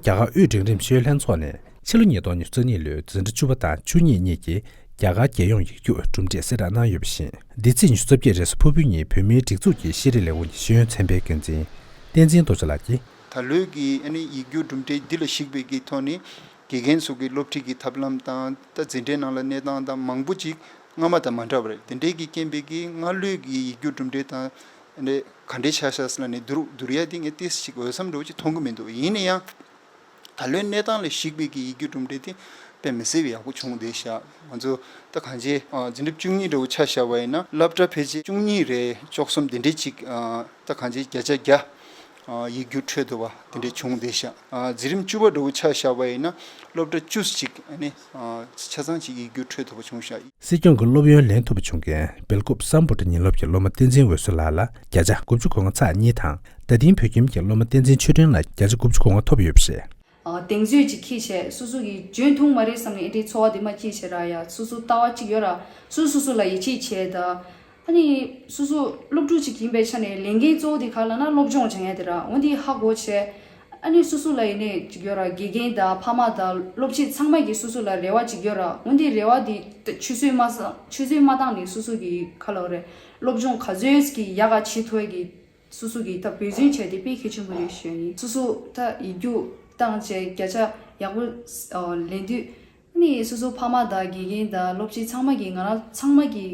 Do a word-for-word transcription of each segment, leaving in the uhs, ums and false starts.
རྒྱ་གར་དབུས་འབྲིང་རིམ་ཤེས་ཡོན་ལྷན་ཚོགས་ནས་ཕྱི་ལོ་ཉིས་སྟོང་ཉི་ཤུ་རྩ་གཉིས་ལོའི་འཛིན་གྲྭ་བཅུ་པ་དང་བཅུ་གཉིས་གཉིས་ཀྱི་རྒྱ་གར་རྒྱལ་ཡོངས་ཡིག་རྒྱུགས་གྲུབ་འབྲས་གསལ་བསྒྲགས་གནང་ཡོད་པ་བཞིན། འདི་ཚེས་ཉི་ཤུ་རྩ་བརྒྱད་རེས་གཟའ་ཕུར་བུའི་ཉིན་བོད་མིའི་སྒྲིག་འཛུགས་ཀྱི་ཤེས་རིག་ལས་ཁུངས་ཀྱི་ཤེས་ཡོན་ཚན་པའི་འགན་འཛིན་བསྟན་འཛིན་རྡོ་རྗེ་ལགས་ཀྱིས། ད་ལོའི་གི་ཨ་ནི་ཡིག་རྒྱུགས་གྲུབ་འབྲས་འདི་ལ་གཞིགས་པའི་གི་ཐོག་ནས་དགེ་རྒན་ཚོ་གི་སློབ་ཁྲིད་ཀྱི་ཐབས་ལམ་དང་ད་འཛིན་གྲྭའི་ནང་ལ་གནས་སྟངས་དང་མང་པོ་ཅིག་སྔ་མ་དང་མ་འདྲ་བ་རེད། དེ་འདྲའི་གི་རྐྱེན་པས་ཀྱི་སྔ་ལོའི་གི་ཡིག་རྒྱུགས་གྲུབ་འབྲས་དང་ཨ་ནི་ག་འདྲས་ཆགས་ཤག་ཟེར་ལབ་ནས་བསྡུར་བསྡུར་ཡ་དེ་ངས་ཏོག་ཙམ་ཅིག་འོས་འཚམ་འདྲ་བོ་ཅིག་མཐོང་གི་མི་འདུག་ཡིན་ན་ཡང་ད་ལོའི་གནས་སྟངས་ལ་གཞིགས་པའི་གི་ཡིག་རྒྱུགས་གྲུབ་འབྲས་དེ་དཔེ་མི་སྲིད་པའི་ཡག་པོ་བྱུང་བསྡད་ཤག་ང་ཚོ་ད་གང་ཅི་ཨ་འཛིན་གྲྭ་བཅུ་གཉིས་འདྲ་བོ་ཆ་བཞག་པ་ཡིན་ན་སློབ་གྲྭ་ཕལ་ཆེར་བཅུ་གཉིས་རེ་བཅུ་གསུམ་དེ་འདྲས་ཅིག་ཨ་ད་གང་ཅི་བརྒྱ་ཆ་བརྒྱ་ཨ་ཡིག་རྒྱུགས་འཕྲོད་ཐུབ་པ་དེ་འདྲས་བྱུང་བསྡད་ཤག་ཨ་འཛིན་རིམ་བཅུ་པ་འདྲ་བོ་ཆ་བཞག་པ་ཡིན་ན་སློབ་གྲྭ་བཅུ་གཅིག་ཨ་ནི་ཨ་ཆ་ཚང་ཅིག་ཡིག་རྒྱུགས་འཕྲོད་ཐུབ་པ་བྱུང་ཤག་སྲིད་སྐྱོང་གི་སློབ་ཡོན་ལེན་ཐུབ་པ་བྱུང་མཁན་སྦེལ་ཀོབ་སམ་བྷོ་ཊ་ཉིན་སློབ་ཀྱི་སློབ་མ་བསྟན་འཛིན་འོད་ཟེར་ལགས་ལ་བརྒྱ་ཆ་དགུ་བཅུ་གོ་ལྔ་ཚེག་གཉིས་དང་། རྡ་སྟེང་བོད་ཁྱིམ་གྱི་སློབ་མ་བསྟན་འཛིན་ཆོས་སྒྲོན་ལ་བརྒྱ་ཆ་དགུ་བཅུ་གོ་ལྔ་ཐོབ་ཡོད་པ་རེད། ཨ་གདེང་ཚོད་ཅིག་འཁྱེར་བྱས་སོ་སོ་གི་འཇོན་ཐུབ་མ་རེད་བསམ་ནས་ཨེ་འདྲའི་ཚོར་བ་དེ་མ་སྐྱེས་བྱས་ར་ཡ་སོ་སོ་ལྟ་བ་གཅིག་ཡོད་ར་སོ་སོ་སོ་ལ་ཡིད་ཆེས་བྱས་ད། ཨ་ནི་སོ་སོ་སློབ་ཕྲུག་ཅིག་ཡིན་པའི་ཆ་ནས་ལས་འགན་གཙོ་བོ་དེ་ག་ལབ་ན་སློབ་སྦྱོང་སྦྱང་ཡ་དེ་ར་འོན་ཏེ་ཧ་གོ་བྱས། ཨ་ནི་སོ་སོ་ལ་ཡིན་ནས་ཅིག་ཡོད་ར་དགེ་རྒན་དང་ཕ་མ་དང་སློབ་ཕྱི་ཚང་མ་གིས་སོ་སོ་ལ་རེ་བ་ཅིག་ཡོད་ར་འོན་ཏེ་རེ་བ་དེ་ཆུད་ཟོས་མ་ས་ཆུད་ཟོས་མ་བཏང་ནས་སོ་སོ་གི་ག་ལབ་རེད་སློབ་སྦྱོང་ག་ཚོད་ཀྱི་ཡག་ག་བྱེད་ཐུབ་ཡ་གི་སོ་སོ་གི་ད་འབད་བརྩོན་བྱས་ཏེ་དཔེ་གལ་ཆེན་པོ་རེད་ཞུ་ཡ་ཡིན། སོ་སོ་ད་ཡིག་རྒྱུགས་བཏང་བྱས་བརྒྱ་ཆ་ཡག་པོ་ལེན་དུས་ཨ་ནི་སོ་སོ་ཕ་མ་དང་དགེ་རྒན་དང་སློབ་ཕྱི་ཚང་མ་གིས་ང་རང་ཚང་མ་གིས་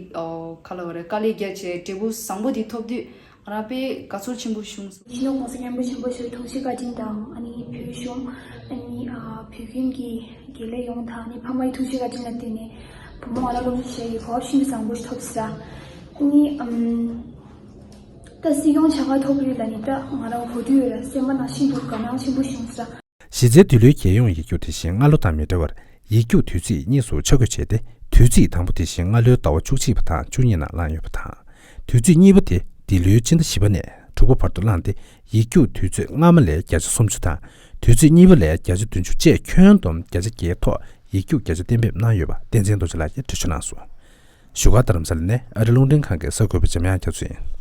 ག་ལབ་རེད་དཀའ་ལས་རྒྱག་བྱས་འབྲས་བུ་བཟང་པོ་དེ་ཐོབ་དུས་ང་རང་དཔེ་དགའ་ཚོར་ཆེན་པོ་བྱུང་སོང་། སྤྱི་ནོར་༸གོང་ས་༸སྐྱབས་མགོན་ཆེན་པོ་མཆོག་ཐུགས་རྗེ་བཀའ་དྲིན་དང་ཨ་ནི་བོད་གཞུང་ཨ་ནི་བོད་ཁྱིམ་གྱི་དགེ་ལས་ཡོངས་དང་ཨ་ནི་ཕ་མའི་ཐུགས་རྗེ་བཀའ་དྲིན་ལ་བརྟེན་ནས་བུ་མོ་ང་རང་སློབ་ཕྲུག་བྱས་ཡི་གོ་བ་ཤིན་ཏུ་བཟང་པོ་ཞིག་ཐོབ་ཟེར། ཨ་ནི་ཨམ། ད་སྲིད་སྐྱོང་བྱ་དགའ་ཐོབ་ཡོད་ལ་ནི་ད་ང་རང་གོ་དུས་ཡོད་ལ་སེམས་པ་ནང་ཤིན་ཏུ་དགའ་སྣང་ཆེན་པོ་བྱུང་ས། གཞི་རྩའི་འདི་ལོའི་རྒྱལ་ཡོངས་ཡིག་རྒྱུགས་དེ་བཞིན་སྔ་ལོ་དང་མི་འདྲ་བར་ཡིག་རྒྱུགས་དུས་ཚིགས་གཉིས་སུ་ཆ་བགོས་བྱས་ཏེ་དུས་ཚིགས་དང་པོ་དེ་བཞིན་སྔ་ལོའི་ཟླ་བ་བཅུ་གཅིག་པ་དང་བཅུ་གཉིས་ནང་བླངས་ཡོད་པ་དང་། དུས་ཚིགས་གཉིས་པ་དེ་འདི་ལོའི་ཕྱི་ཟླ་བཞི་པ་ནས་དྲུག་པ་བར་དུ་བླངས་ཏེ་ཡིག་རྒྱུགས་དུས་ཚོད་སྔ་མ་ལས་བརྒྱ་ཆ་སུམ་ཅུ་དང་དུས་ཚིགས་གཉིས་པ་ལས་བརྒྱ་ཆ་བདུན་ཅུ་བཅས་ཁྱོན་བསྡོམས་བརྒྱ་ཆ་བརྒྱད་ཐོག་ཡིག་རྒྱུགས་བརྒྱ་ཆ་གཏན་འབེབས་གནང་ཡོད་པ་བསྟན་འཛིན་རྡོ་རྗེ་ལགས་ཀྱིས་འགྲེལ་བརྗོད་གནང་སོང་། བཞུགས་སྒར་རྡ་རམ་ས་ལ་ནས་ཨ་རི་རླུང་འཕྲིན་ཁང་གི་གསར་འགོད་པ་འཇམ་དབྱངས་རྒྱ་མཚོ་ཡིན།